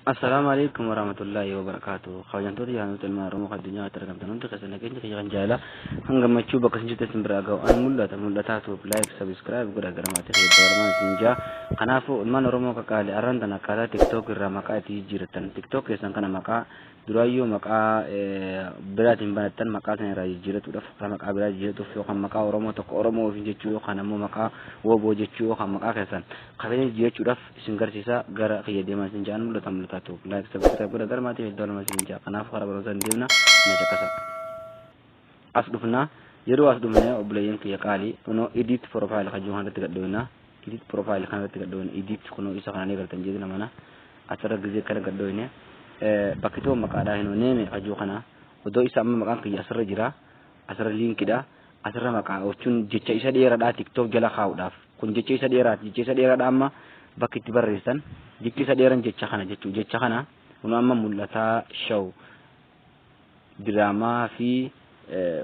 Assalaamu alaikum warahmatullahi wabarakatuh. Kabajamtoota jaallattoota ilmaan Oromoo kan addunyaa irratti argamtan hundi keessan, nageenya kiyya kan jaalala kan gammachuu bakka isin jirtan isin biraa ga'u. An mul'ata mul'ataa tuuf like, subscribe godha, gara maatii kiyya dabalamaan isin jaa. Kanaafuu ilmaan Oromoo qaqqaali, arran tana akkaataa TikTok irraa maqaa itti jijjiirrattan, TikTok keessan kana maqaa duraayyuu maqaa biraatiin banattan maqaa sana irraa jijjiirratuudhaaf, karaa maqaa biraa jijjiirratuuf, yookaan maqaa Oromoo tokko Oromoo ofiin jechuu, yookaan ammoo maqaa WBO jechuu, yookaan maqaa keessan kabajanii jijjiirrachuudhaaf isin garsiisa. Gara kiyya deemaa isin ja'an. Mul'ata mul'ataa tuuf like, subscribe godha, gara maatii hedduu lama isin ja'a. Kanaaf karaa barumsa hin deemna, na caqasa. As dhufna. Yeroo as dhufne, obboleeyyan kiyya qaalii, kunoo edit profile kan jiru kanarratti gadhoofna. Edit profile kanarratti gadhoofna. Edit kunoo isa kana ni gartan jedhu namana asirra gizee kana gadhoofne, bakki ta'u maqaadhaa hinoo name kan jiru kana odoo isa amma maqaan kiyya asirra jira, asirra linkidha, asirra maqaa jechuun jecha isa dheeraadhaa TikTok jala kaa'uudhaaf. Kun jecha isa dheeraati, jecha isa dheeraadha. Amma bakki itti barreessan jechi isa dheeran jecha kana jechuu. Jecha kana kun amma mul'ataa show diraamaa fi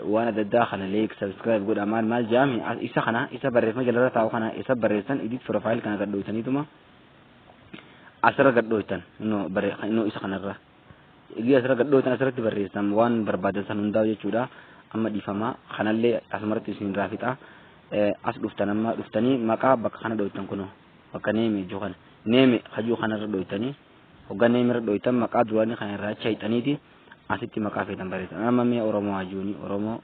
waan adda addaa kana like, subscribe godha, maal maal jaami, isa kana isa barreeffama jalarra taa'u kana isa barreessan. Edit profile kana gadhooytaniituma asirra gadhooytan. Inoo isa kanarra Egaa asirra gadhooytan, asirratti barreessan waan barbaadan san hundaa'u jechuudha. Amma dhiifama, kanallee asumarratti isin irraa fixa. As dhuftan, amma dhuftanii maqaa bakka kana dhooytan, kunoo bakka name jechuu kana, name hajuu kanarra dhooytanii, hoggaa name irra dhooytan maqaa duraanii kana irraa achi hayxaniiti asitti maqaa feetan barreessan. Amma mee Oromoo hajuuni, Oromoo,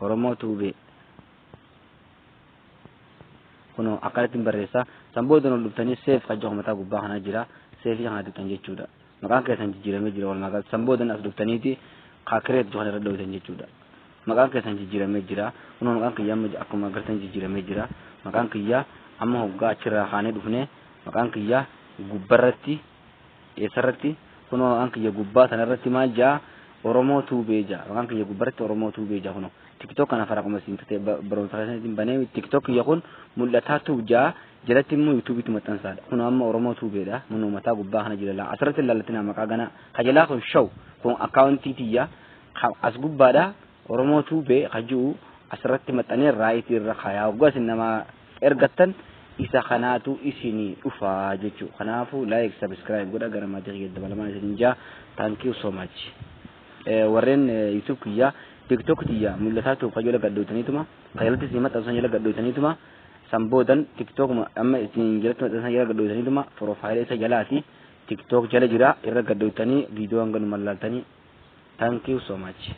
Oromoo Tuubee, kunoo akkanatti barreessa. San booda ol dhuftanii save kan jedhu mataa gubbaa kana jira, save kana tuqxan jechuudha. Maqaan keessan jijjiiramee jira walumaa galatti. San booda as dhuftaniiti create jedhu kana irra dhooytan jechuudha. Maqaan keessan jijjiiramee jira. Kunoo maqaan kiyya amma akkuma agartan jijjiiramee jira. Maqaan kiyya amma hoggaa achirraa kaanee dhufne, maqaan kiyya gubbarratti eessarratti? Kunoo maqaan kiyya gubbaa sanarratti maal jaa? Oromoo Tuubee jaa. Maqaan kiyya gubbarratti Oromoo Tuubee jaa. Kunoo TikTok kana faraquma isin ta'e barumsa keessatti banee, TikTok kiyya kun mul'ataa tuub jaa, jalatti immoo YouTubeitti maxxansaadha. Kunoo amma Oromoo Tuubeedha. Kunoo mataa gubbaa kana jira. Laa, asirratti ilaallatina maqaa gana kajalaa kun show kun akkaawuntii tiyya as gubbaadha. Oromoo Tuubee kajuu asirratti maxxanee right irra kaayaa. Hoggaa isin nama ergattan isa kanaatu isinii dhufaa jechuu. Kanaafuu like, subscribe godha, gara maatii kiyya dabalamaa isin jaa. Thank you so much. Warreen YouTube kiyya, TikTok tiyya mul'ataa tuuf kajola gadhootaniituma kajalatti isin maxxansan jala gadhootaniituma, san boodan TikTok amma isin jalatti maxxansan jala gadhootaniituma, profile isa jalaati TikTok jala jira, irra gadhootanii viidiyoo hanga dhuma laaltanii. Thank you so much.